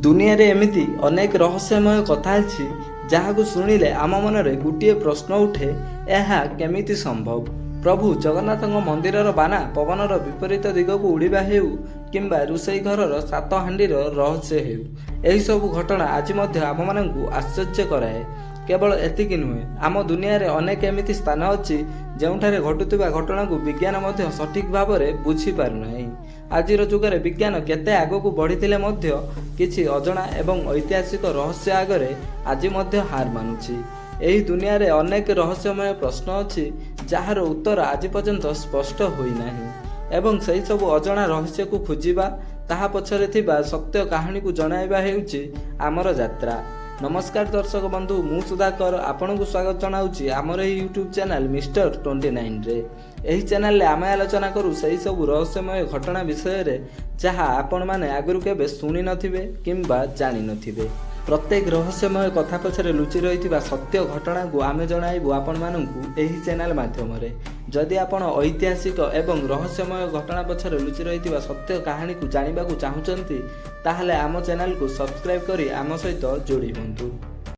ଦୁନିଆରେ ଏମିତି ଅନେକ ରହସ୍ୟମୟ କଥା ଅଛି, ଯାହାକୁ ଶୁଣିଲେ ଆମ ମନରେ ଗୋଟିଏ ପ୍ରଶ୍ନ ଉଠେ, ଏହା କେମିତି ସମ୍ଭବ? ପ୍ରଭୁ ଜଗନ୍ନାଥଙ୍କ ମନ୍ଦିରର ବାନା ପବନର ବିପରୀତ ଦିଗକୁ ଉଡ଼ିବା ହେଉ କିମ୍ବା ରୋଷେଇ ଘରର ସାତ ହାଣ୍ଡିର ରହସ୍ୟ ହେଉ, ଏହିସବୁ ଘଟଣା ଆଜି ମଧ୍ୟ ଆମମାନଙ୍କୁ ଆଶ୍ଚର୍ଯ୍ୟ କରାଏ। କେବଳ ଏତିକି ନୁହେଁ, ଆମ ଦୁନିଆରେ ଅନେକ ଏମିତି ସ୍ଥାନ ଅଛି, ଯେଉଁଠାରେ ଘଟୁଥିବା ଘଟଣାକୁ ବିଜ୍ଞାନ ମଧ୍ୟ ସଠିକ୍ ଭାବରେ ବୁଝିପାରୁନାହିଁ। ଆଜିର ଯୁଗରେ ବିଜ୍ଞାନ କେତେ ଆଗକୁ ବଢ଼ିଥିଲେ ମଧ୍ୟ କିଛି ଅଜଣା ଏବଂ ଐତିହାସିକ ରହସ୍ୟ ଆଗରେ ଆଜି ମଧ୍ୟ ହାର ମାନୁଛି। ଏହି ଦୁନିଆରେ ଅନେକ ରହସ୍ୟମୟ ପ୍ରଶ୍ନ ଅଛି, ଯାହାର ଉତ୍ତର ଆଜି ପର୍ଯ୍ୟନ୍ତ ସ୍ପଷ୍ଟ ହୋଇନାହିଁ ଏବଂ ସେହି ସବୁ ଅଜଣା ରହସ୍ୟକୁ ଖୋଜିବା, ତାହା ପଛରେ ଥିବା ସତ୍ୟ କାହାଣୀକୁ ଜଣାଇବା ହେଉଛି ଆମର ଯାତ୍ରା। ନମସ୍କାର ଦର୍ଶକ ବନ୍ଧୁ, ମୁଁ ସୁଧାକର ଆପଣଙ୍କୁ ସ୍ୱାଗତ ଜଣାଉଛି ଆମର ଏହି ୟୁଟ୍ୟୁବ୍ ଚ୍ୟାନେଲ୍ ମିଷ୍ଟର 29ରେ। ଏହି ଚ୍ୟାନେଲରେ ଆମେ ଆଲୋଚନା କରୁ ସେହି ସବୁ ରହସ୍ୟମୟ ଘଟଣା ବିଷୟରେ, ଯାହା ଆପଣମାନେ ଆଗରୁ କେବେ ଶୁଣିନଥିବେ କିମ୍ବା ଜାଣିନଥିବେ। ପ୍ରତ୍ୟେକ ରହସ୍ୟମୟ କଥା ପଛରେ ଲୁଚି ରହିଥିବା ସତ୍ୟ ଘଟଣାକୁ ଆମେ ଜଣାଇବୁ ଆପଣମାନଙ୍କୁ ଏହି ଚ୍ୟାନେଲ ମାଧ୍ୟମରେ। ଯଦି ଆପଣ ଐତିହାସିକ ଏବଂ ରହସ୍ୟମୟ ଘଟଣା ପଛରେ ଲୁଚି ରହିଥିବା ସତ୍ୟ କାହାଣୀକୁ ଜାଣିବାକୁ ଚାହୁଁଛନ୍ତି, ତାହେଲେ ଆମ ଚ୍ୟାନେଲକୁ ସବସ୍କ୍ରାଇବ୍ କରି ଆମ ସହିତ ଯୋଡ଼ି ହୁଅନ୍ତୁ।